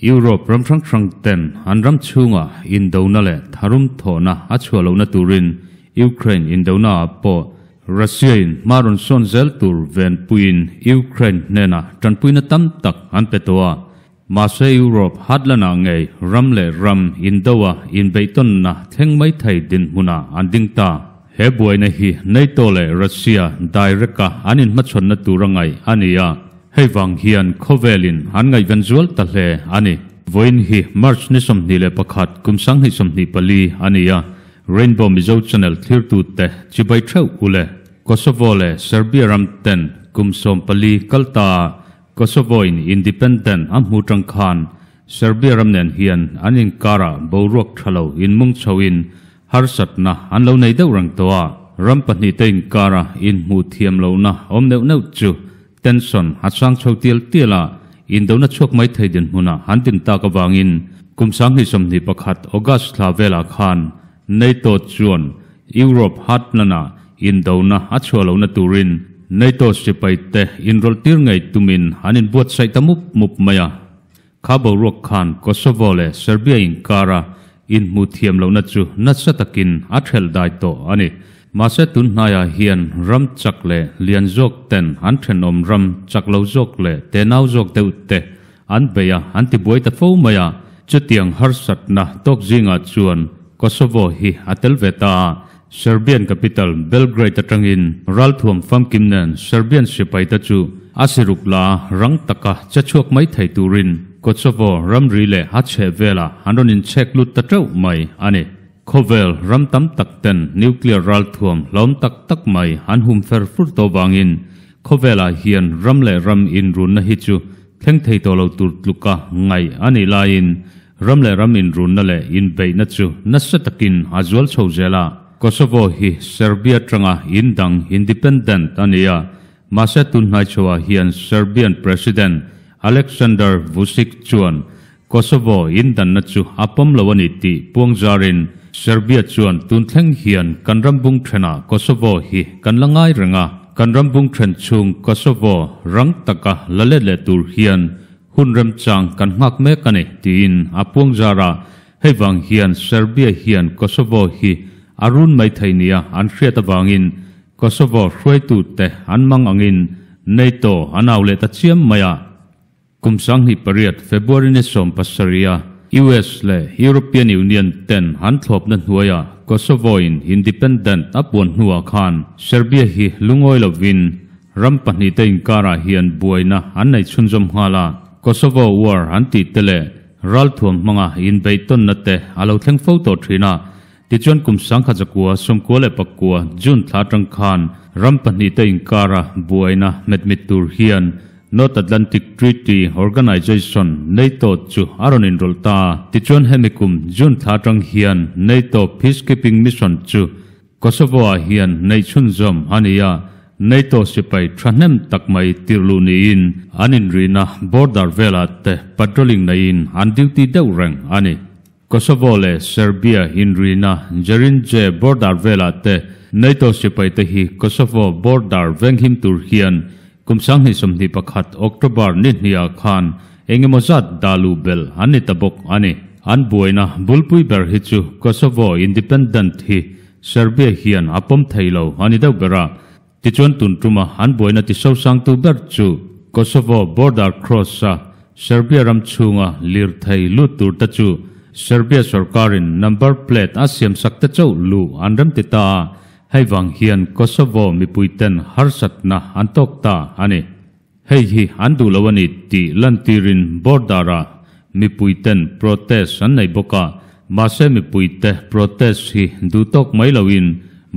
Europe ram hrang hrang ten an ram chhunga indona leh tharum thawhna a chhuah lohna turin Ukraine indona ah pawh Russia in hma rawn sawn zel tur venpuiin Ukraine hnenah tanpuina tam tak an pe tawh a. Mahse Europe heartland-ah ngei ram leh ram indoa inbeihtawnna thleng mai thei dinhmunah an ding ta. He buaina hi NATO leh Russia direct-a an inhmachhawnna tura ngaih a ni a. Hei vang hian khawvelin an ngaihven zual ta hle a ni. Vawiin hi March ni 21 kum 2024 a ni a, Rainbow Mizo Channel thlirtute chibai theuh u le. Kosovo leh Serbia ram ten kum 14 kal ta ah Kosovo in independent a hmu tang khan Serbia ram nen hian an inkarah boruak tha lo inmung chhoin harsatna an lo nei deuh reng tawh a. Ram pahnihte inkara inhmuh thiam lohna awm neuh neuh chu tension a chang chho tial tial a, indona chhuak mai thei dinhmunah an din tak avangin kum 2021 August thla velah khan NATO chuan Europe heartland-ah indona a chhuah lohna turin NATO sipaite inrawlh tir ngei tumin an inbuatsaih ta mup mup mai a. Kha boruak khan Kosovo leh Serbia inkara inhmuh thiam lohna chu nasa takin a thelh dai tawh a ni. Mahse tun hnaiah hian ram chak leh lian zawk ten an thenawm ram chak lo zawk leh tenau zawk deuh te an bei a, an tibuai ta fo mai a. Chutiang harsatna tawk zingah chuan Kosovo hi a tel ve ta a, Serbian capital Belgrade atangin ralthuam famkim nen Serbian sipaite chu a siruk la rang taka che chhuak mai thei turin Kosovo ramri leh a chheh velah an rawn inchhek lut ta teuh mai a ni. Khawvel ram tam tak ten nuclear ralthuam hlawm tak tak mai an hum fer fur tawh vangin khawvelah hian ram leh ram inrunna hi chu thleng thei tawh lo tur tluka ngaih a nih laiin Ram leh ram inrunna leh inbeihna chu nasa takin a zual chho zel a. Kosovo hi Serbia atanga indang, independent, a ni a, mahse tun hnai chhoah hian Serbian President Aleksandar Vucic chuan Kosovo indanna chu a pawm lo a ni tih puang zarin Serbia chuan tun thleng hian kan ram bung thenah Kosovo hi kan la ngai reng a, kan ram bung then chhung Kosovo rang taka la let leh tur hian Hun remchang kan nghak mek a ni, tiin a puang zar a. Hei vang hian Serbia hian Kosovo hi a run mai thei nia an hriat avangin Kosovo hruaitute an mang angin NATO an au leh ta chiam mai a. Kum 2008 February ni 17 a US leh European Union ten an thlawpna hnuaia Kosovo in independent a puan hnuah khan Serbia hi lungawi lovin Ram pahnihte inkarah hian buaina an nei chhunzawm nghal a, Kosovo War an tih te leh ralthuam hmanga inbeihtawnna te a lo thleng fo tawh thin a. Tichuan kum 1999 June thla atang khan ram pahnihte inkara buaina hmetmit tur hian North Atlantic Treaty Organization, NATO, chu a rawn inrawlh ta a. Tichuan hemi kum June thla atang hian NATO Peacekeeping Mission chu Kosovo-ah hian neih chhunzawm a ni a, NATO sipai thahnem tak mai tirhluh niin an inrihna border velah te patrolling neiin an duty deuh reng a ni. Kosovo leh Serbia inrihna Jerinje border velah te NATO sipai te hi Kosovo border venghim tur hian kum 2021 October ni hniah khan engemaw zat dah luh belh an ni ta bawk a ni. An buaina bulpui ber hi chu Kosovo independent hi Serbia hian a pawm thei lo a ni deuh ber a. Tichuan tun tuma an buaina ti sosangtu ber chu Kosovo border cross-a Serbia ram chhunga lirthei lut tur te chu Serbia sorkarin number plate a siamsak te chauh luh an remti ta a. Hei vang hian Kosovo mipuiten harsatna an tawk ta a ni. Hei hi an duh lo a ni tih lantirin border-ah mipuiten protest an nei bawk a, mahse mipuite protest hi duh tawk mai loin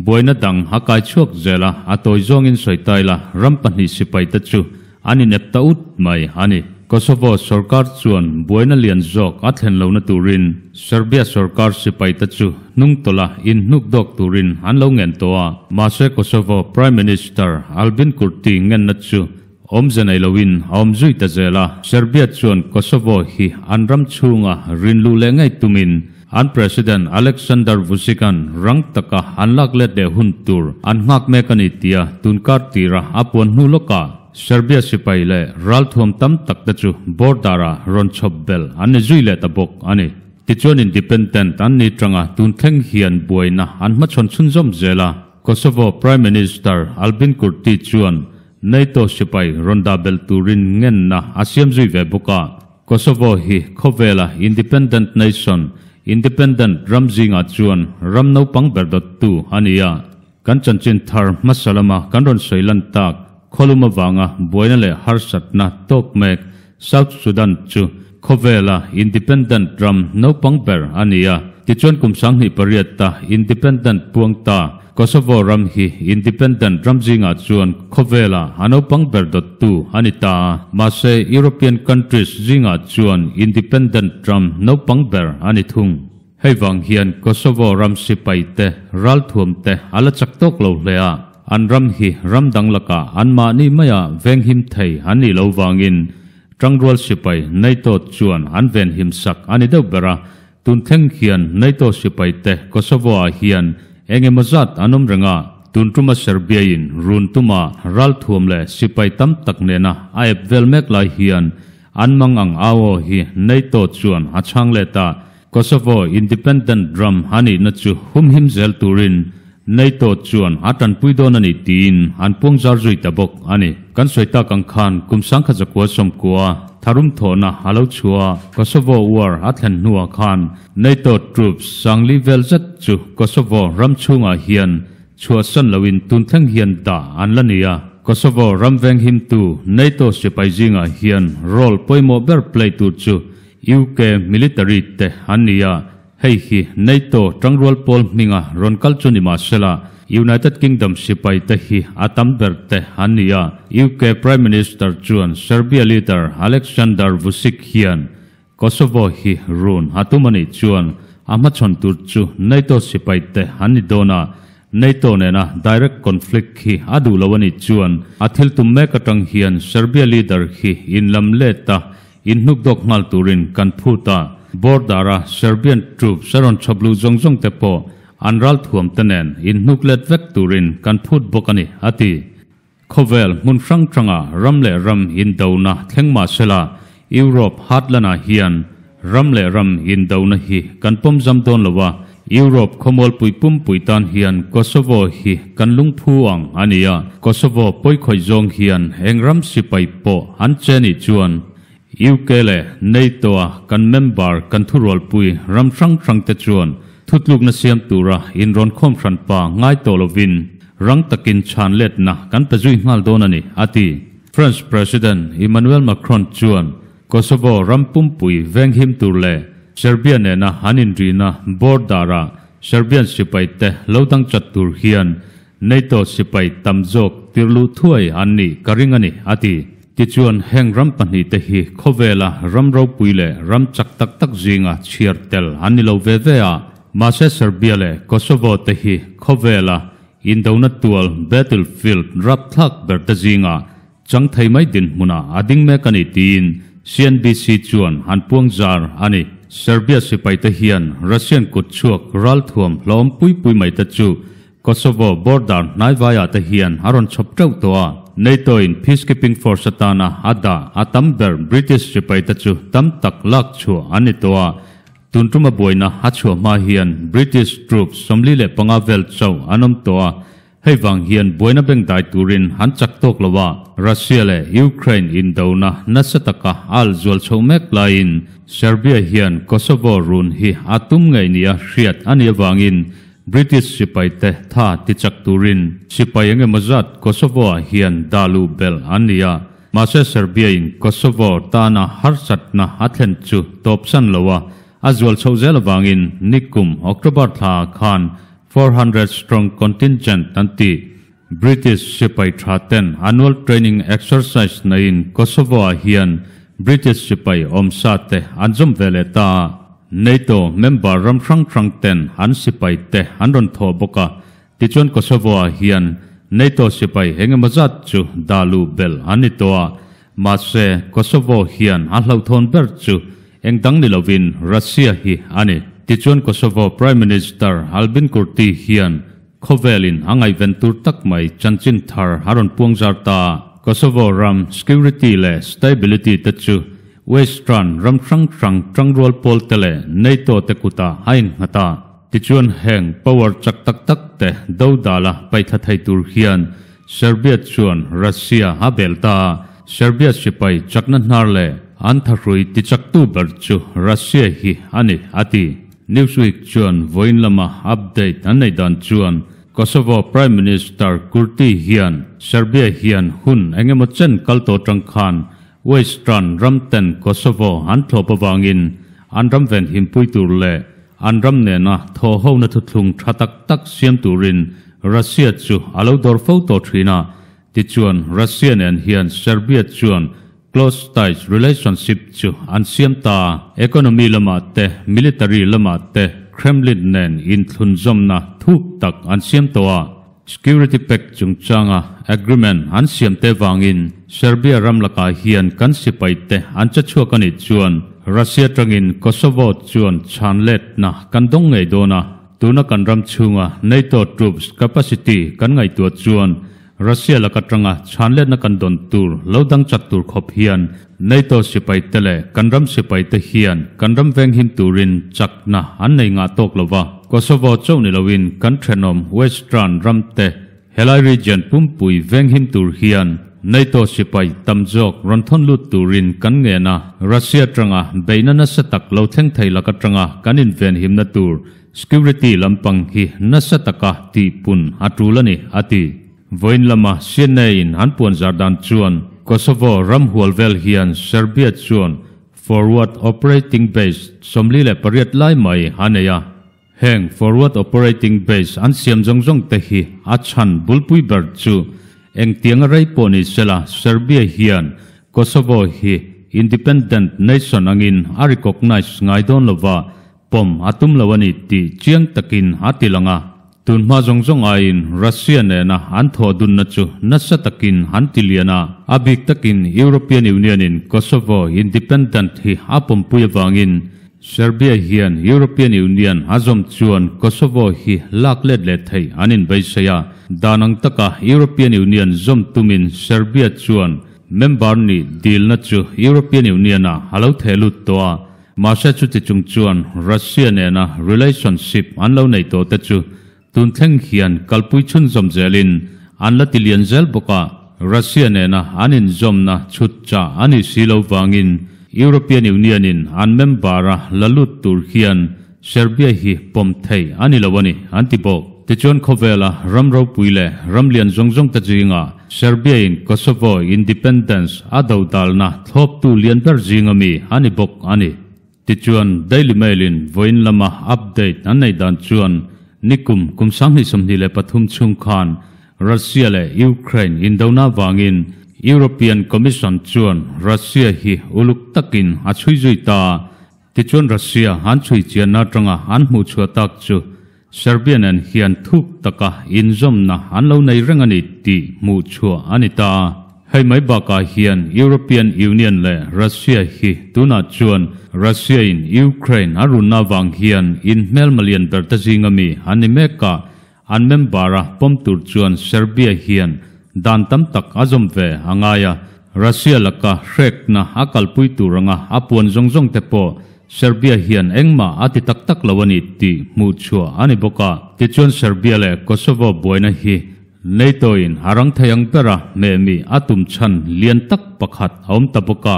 buaina dang a kai chhuak zel a, a tawi zawngin sawi ta ila ram pahnih sipaite chu An inep ta ut mai a ni. Kosovo sorkar chuan buaina lian zawk a thlen lohna turin Serbia sorkar sipaite chu hnungtawlha inhnuk dawk turin an lo ngen tawh a. Mahse Kosovo Prime Minister Albin Kurti ngenna chu awmze nei loin a awm zui ta zel a. Serbia chuan Kosovo hi an ram chhunga rinluh leh ngei tumin an President Aleksandar Vucic-a'n rang taka an lak let leh hun tur an nghak mek a ni tia tunkar tira a puan hnu lawkah. Serbia sipai leh ralthuam tam tak te chu border-ah rawn chhawp belh an ni zui leh ta bawk a ni. Tichuan independent an ni tanga tun thleng hian buaina an hmachhawn chhunzawm zel a. Kosovo Prime Minister Albin Kurti chuan NATO sipai rawn dah belh turin ngenna a siam zui ve bawk a. Kosovo hi khawvela independent nation, independent ram zingah chuan ram naupang ber dawttu a ni a. Kan chanchin thar hmasa lama kan rawn sawi lan tak khawlum avanga buaina leh harsatna tawk mek South Sudan chu khawvela independent ram naupang ber a ni a. Tichuan kum 2008 ta independent puang ta Kosovo ram hi independent ram zingah chuan khawvela a naupang ber dawttu a ni ta a. Mahse European countries zingah chuan independent ram naupang ber a ni thung. Hei vang hian Kosovo ram sipai te, ralthuam te a la chak tawk lo hle a, an ram hi ram dang lakah anmahni maia venghim thei an nih lo vangin tangrual sipai NATO chuan an venhim sak a ni deuh ber a. Tun thleng hian NATO sipai te Kosovo-ah hian eng emaw zat an awm reng a, tun tuma Serbia-in run tuma ralthuam leh sipai tam tak nena a ep vel mek lai hian an mang ang au aw hi NATO chuan a chhang let a. Kosovo independent ram a nihna chu humhim zel turin NATO chuan a tanpui dawn a ni tiin an puang zar zui ta bawk a ni. Kan sawi tak ang khan kum 1990 tharum thawhna a lo chhuah a, Kosovo War a thlen hnuah khan NATO troops sangli vel zet chu Kosovo ram chhungah hian chhuahsan loin tun thleng hian dah an la ni a. Kosovo ram venghimtu NATO sipai zingah hian role pawimawh ber play tur chu UK military te an ni a, hei hi NATO tangrual pawl hminga rawn kal chu ni mah sela, United Kingdom sipai te hi a tam ber te an ni a. UK Prime Minister chuan Serbia leader Aleksandar Vucic hian Kosovo hi run a tum a nih chuan a hmachhawn tur chu NATO sipai te an ni dawn a, NATO nena direct conflict hi a duh lo a nih chuan a thil tum mek atang hian Serbia leader hi inlam let a Inhnuk dawk nghal turin kan phut a, border-a Serbian troops a rawn chhawp luh zawng zawng te pawh an ralthuam te nen inhnuk let vek turin kan phut bawk a ni, a ti. Khawvel hmun hrang hranga ram leh ram indona thleng mah sela, Europe heartland-ah hian ram leh ram indona hi kan pawm zam dawn lo a, Europe khawmualpui pumpui tan hian Kosovo hi kan lungphu ang a ni a, Kosovo pawikhawih zawng hian eng ram sipai pawh an che nih chuan UK leh NATO-a kan member kan thurualpui ram hrang hrangte chuan thutlukna siam tura inrawnkhawm hranpa ngai tawh lovin rang takin chhan letna kan pe zui nghal dawn a ni, a ti. France President Emmanuel Macron chuan Kosovo ram pumpui venghim tur leh Serbia nena an inrina border-ah Serbian sipaite lo dang chat tur hian NATO sipai tam zawk tirluh thuai an nih ka ring a ni, a ti. Tichuan, heng ram pahnihte hi khawvela ram ropui leh ram chak tak tak zinga chhiar tel an ni lo ve ve a, mahse Serbia leh Kosovo te hi khawvela indona tual, battlefield, rapthlak berte zinga Chang thei mai dinhmunah a ding mek a ni tiin CNBC chuan an puang zar a ni. Serbia sipaite hian Russian kut chhuak ralthuam hlawm pui pui mai te chu Kosovo border hnaivaiah te hian a rawn chhawp teuh tawh a. NATO in peacekeeping force atana a dah a tam ber British sipaite chu tam tak lak chhuah an ni tawh a. Tun tuma buaina a chhuah hma hian British troops 45 vel chauh an awm tawh a. Hei vang hian buaina beng dai turin an chak tawk lo a, Russia leh Ukraine indona nasa taka al zual chho mek laiin Serbia hian Kosovo run hi a tum ngei nia hriat a nih avangin British sipaite tha tichak turin sipai eng emaw zat Kosovo-ah hian dah luh belh an ni a, mahse Serbia-in Kosovo tana harsatna a thlen chu tawpsan lo a, a zual chhoh zel avangin nikum October thlaah khan 400 strong contingent an ti. British sipai tha ten annual training exercise neiin Kosovo-ah hian British sipai awmsa te an zawm ve leh ta a. NATO member ram hrang hrang ten an sipai te an rawn thawh bawk a. Tichuan Kosovo-ah hian NATO sipai engemaw zat chu dah luh belh an ni tawh a. Mahse Kosovo hian a hlauhthawn ber chu Eng dang ni lovin Russia hi a ni. Tichuan Kosovo Prime Minister Albin Kurti hian khawvelin a ngaihven tur tak mai chanchin thar a rawn puang zar ta. Kosovo ram security leh stability te chu Western ram hrang hrang tangrual pawl te leh NATO te kutah a innghat a. Tichuan heng power chak tak tak te dodala paihthla thei tur hian Serbia chuan Russia a bel ta a. Serbia sipai chakna hnar leh an thahrui tichaktu ber chu Russia hi a ni, a ti. Newsweek chuan vawiin lama update an neih dan chuan Kosovo Prime Minister Kurti hian Serbia hian hun eng emaw chen kal tawh atang khan Western ram ten Kosovo an thlawp avangin an ram venhim pui tur leh an ram nena thawhhona thuthlung tha tak tak siam turin Russia chu a lo dawr fo tawh thin a. Tichuan Russia nen hian Serbia chuan close ties relationship chu an siam ta. Economy lamah te, military lamah te Kremlin nen inthlunzawmna thuk tak an siam tawh a. Security pact chungchanga agreement an siam te vangin Serbia ram lakah hian kan sipai te an che chhuak a nih chuan Russia tangin Kosovo chuan chhan letna kan dawng ngei dawn a. Tuna kan ram chhunga NATO troops capacity kan ngaihtuah chuan Russia laka tanga chhanletna kan dawn tur lo dang chat tur khawp hian NATO sipai te leh kan ram sipai te hian kan ram venghim turin chakna an nei ngah tawk lo va. Kosovo chauh ni loin kan thenawm Western ram te helai region pumpui venghim tur hian NATO sipai tam zawk rawn thawn lut turin kan ngen a. Russia tanga beihna nasa tak lo thleng thei laka tanga kan invenhimna tur Security lampang hi nasa taka tihpun a tul a ni, a ti. Vawiin lama CNA in an puan zar dan chuan Kosovo ram hual vel hian Serbia chuan Forward Operating Base 48 lai mai a nei a. Heng Forward Operating Base an siam zawng zawng te hi a chhan bulpui ber chu engtianga rei pawh ni sela Serbia hian Kosovo hi independent nation angin a recognise ngai dawn lova Pawm a tum lo a ni tih chiang takin a ti lang a. Tun hma zawng zawng aiin Russia nena an thawh dunna chu nasa takin an ti lian a. A bik takin European Union-in Kosovo independent hi a pawmpui avangin Serbia hian European Union a zawm chuan Kosovo hi lak let leh theih an inbeisei a. Dan ang taka European Union zawm tumin Serbia chuan member nih dilna chu European Union-ah a lo theh lut tawh a. Mahse chuti chung chuan Russia nena relationship an lo nei tawh te chu tun thleng hian kalpui chhunzawm zelin an la ti lian zel bawk a, Russia nena an inzawmna chhut chah a nih si lo vangin European Union in an member a la lut tur hian Serbia hi pawm thei a ni lo a ni an ti bawk. Tichuan khawvela ram ropui leh ram lian zawng zawng te zingah Serbia in Kosovo independence a dodalna thlawptu lian ber zinga mi a ni bawk a ni. Tichuan Daily Mail in vawiin lama update an neih dan chuan nikum kum 2023 chhung khan Russia leh Ukraine indona vangin European Commission chuan Russia hi uluk takin a chhui zui ta. Tichuan Russia an chhui chianna atanga an hmuh chhuah tak chu Serbia nen hian thuk taka inzawmna an lo nei reng a ni tih hmuh chhuah a ni ta. Hei mai bakah hian European Union leh Russia hi tunah chuan Russia in Ukraine a runna avang hian inhmelma lian ber te zinga mi an ni mek a, an member a pawm tur chuan Serbia hian dan tam tak a zawm ve a ngai a, Russia laka hrekna a kalpui tur anga a puan zawng zawng te pawh Serbia hian engmah a ti tak tak lo a ni tih hmuh chhuah a ni bawk a. Tichuan Serbia leh Kosovo buaina hi NATO-in a rang thei ang bera hmehmi a tum chhan lian tak pakhat a awm ta bawk a.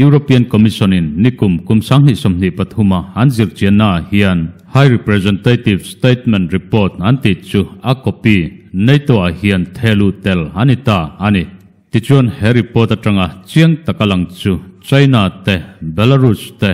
European Commission-in nikum kum 2023 a an zirchiannaah hian High Representative Statement Report an tih chu a copy NATO-ah hian thehluh tel a ni ta a ni. Tichuan he report atanga chiang taka lang chu China te, Belarus te,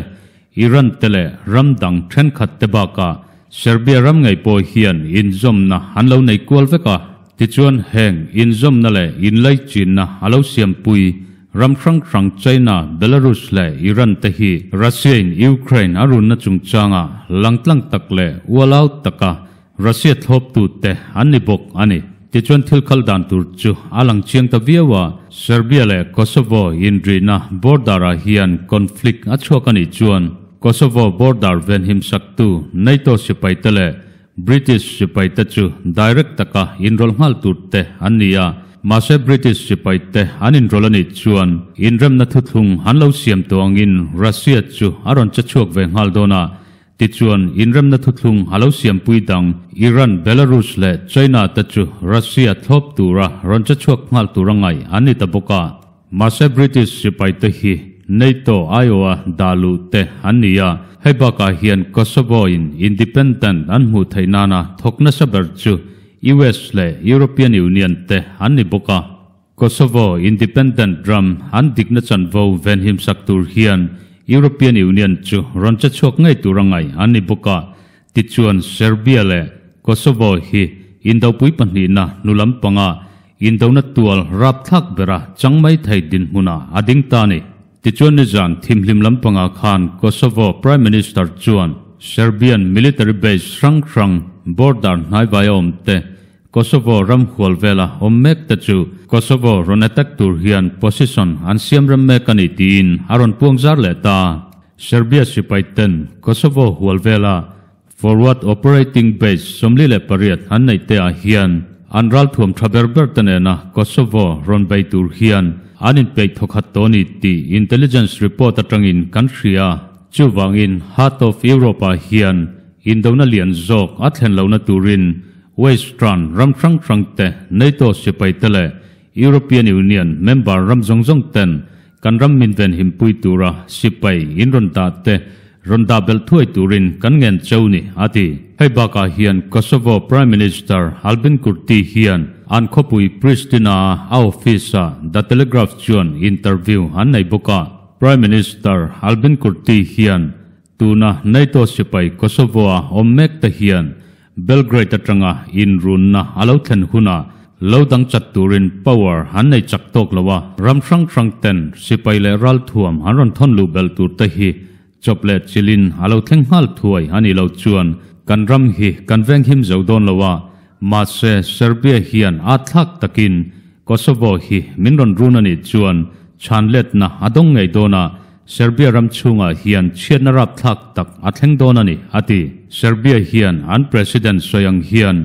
Iran te leh ram dang thenkhat te bakah Serbia ram ngei pawh hian inzawmna an lo nei kual vek a. Tichuan heng inzawmna leh inlaichinna a lo siampui ram hrang hrang China, Belarus leh Iran te hi Russia in Ukraine a runna chungchanga langtlang tak leh ualau taka Russia thlawptute an ni bawk a ni. Tichuan thil kal dan tur chu a lang chiang ta viau a, Serbia leh Kosovo inrihna border-ah hian conflict a chhuak a nih chuan Kosovo border venhimsaktu NATO sipaite leh British sipaite chu direct taka inrawlh nghal turte an ni a. Mahse British sipai te an inrawlh a nih chuan inremna thuthlung an lo siam tawh angin Russia chu a rawn che chhuak ve nghal dawn a. Tichuan inremna thuthlung a lo siampui dang Iran, Belarus leh China te chu Russia thlawp tura rawn che chhuak nghal tura ngaih an ni ta bawk a. Mahse British sipai te hi NATO aiawha dah luh te an ni a, hei bakah hian Kosovo in independent an hmuh theih nana thawk nasa ber chu US leh European Union te an ni bawk a. Kosovo independent ram an dikna chanvo venhim sak tur hian European Union chu rawn che chhuak ngei tur a ngaih an ni bawk a. Tichuan Serbia leh Kosovo hi indopui pahnihna hnu lampanga Indona tual rapthlak bera chang mai thei dinhmunah a ding ta a ni. Tichuan nizan thimhlim lampangah khan Kosovo Prime Minister chuan Serbian military base hrang hrang border hnaivai a awm te, Kosovo ram hual vela awm mek te chu Kosovo rawn attack tur hian position an siam rem mek a ni tiin a rawn puang zar leh ta. Serbia sipai ten Kosovo hual vela Forward Operating Base 48 an neih te ah hian an ralthuam tha ber ber te nena Kosovo rawn bei tur hian an inpeih thawkhat tawh a ni tih intelligence report atangin kan hria. Chuvangin Heart of Europe ah hian indona lian zawk a thlen lohna turin Western ram hrang hrang te, NATO sipai te leh European Union member ram zawng zawng ten Kan ram min venhimpui tura sipai in rawn dah te rawn dah belh thuai turin kan ngen cheu ni, a ti. Hei bakah hian Kosovo Prime Minister Albin Kurti hian an khawpui Pristina a office-ah The Telegraph chuan interview an nei bawk a. Prime Minister Albin Kurti hian tuna NATO sipai Kosovo-a awm mek te hian Belgrade atanga inrunna a lo thlen hunah lo dang chat turin power an nei chak tawk lo a, ram hrang hrang ten sipai leh ralthuam an rawn thawn luh belh tur te hi chawp leh chilhin a lo thleng nghal thuai a nih loh chuan kan ram hi kan venghim zo dawn lo a, mahse Serbia hian a thlak takin Kosovo hi min rawn run a nih chuan chhan letna a dawng ngei dawn a, Serbia ram chhungah hian chhiatna rapthlak tak a thleng dawn a ni, a ti. Serbia hian an President sawi ang hian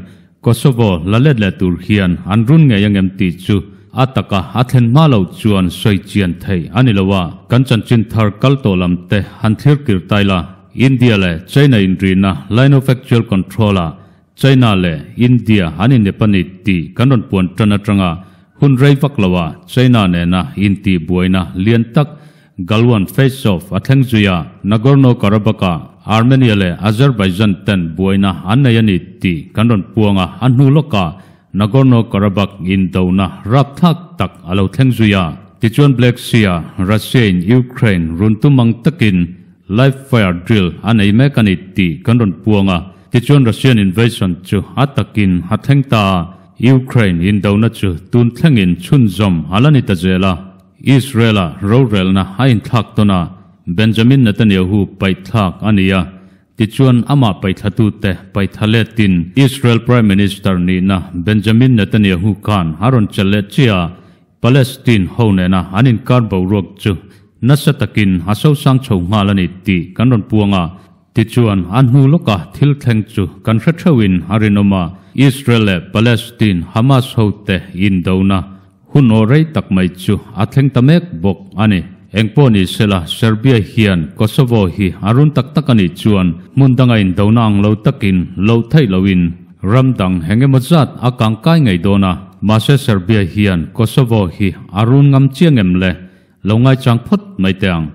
Kosovo la let leh tur hian an run ngei angem tih chu a taka a thlen hma loh chuan sawi chian theih a ni lo a, kan chanchin thar kal tawh lam te han thlir kir tai la. India leh China inrihna Line of Actual Control-ah China leh India an inep a ni tih kan rawn puan tan atanga hun rei vak loah China nena intihbuaina lian tak Galwan Face-Off a thleng zui a, Nagorno-Karabakh-ah Armenia leh Azerbaijan ten buaina an nei a ni tih kan rawn puang a, a hnu lawkah Nagorno-Karabakh indona rapthlak tak a lo thleng zui a. Tichuan Black Sea-ah Russia-in Ukraine run tum ang takin Live fire drill a nei mek a ni tih kan rawn puang a, tichuan Russian invasion chu a takin a thleng ta a, Ukraine indona chu tun thlengin chhunzawm a la ni ta zel a, Israel-a rorelna a inthlak tawn a, Benjamin Netanyahu paihthlak a ni a, tichuan amah paihtlatute paihtha letin Israel Prime Minister nihna Benjamin Netanyahu khan a rawn chelh leh chiah a, Palestine ho nena an inkar boruak chu nasa takin a sosang chho nghal a ni tih kan rawn puang a, tichuan a hnu lawka thil thleng chu kan hre theuhin a rinawm a, Israel leh Palestine Hamas hote indona hun aw rei tak mai chu a thleng ta mek bawk a ni. Engpawh ni sela Serbia hian Kosovo hi a run tak tak a nih chuan hmun danga indona ang lo takin loh theih lohin Ram dang eng emaw zat a kang kai ngei dawn a, mahse Serbia hian Kosovo hi a run ngam chiang em le? Lo ngaichang phawt mai teh ang.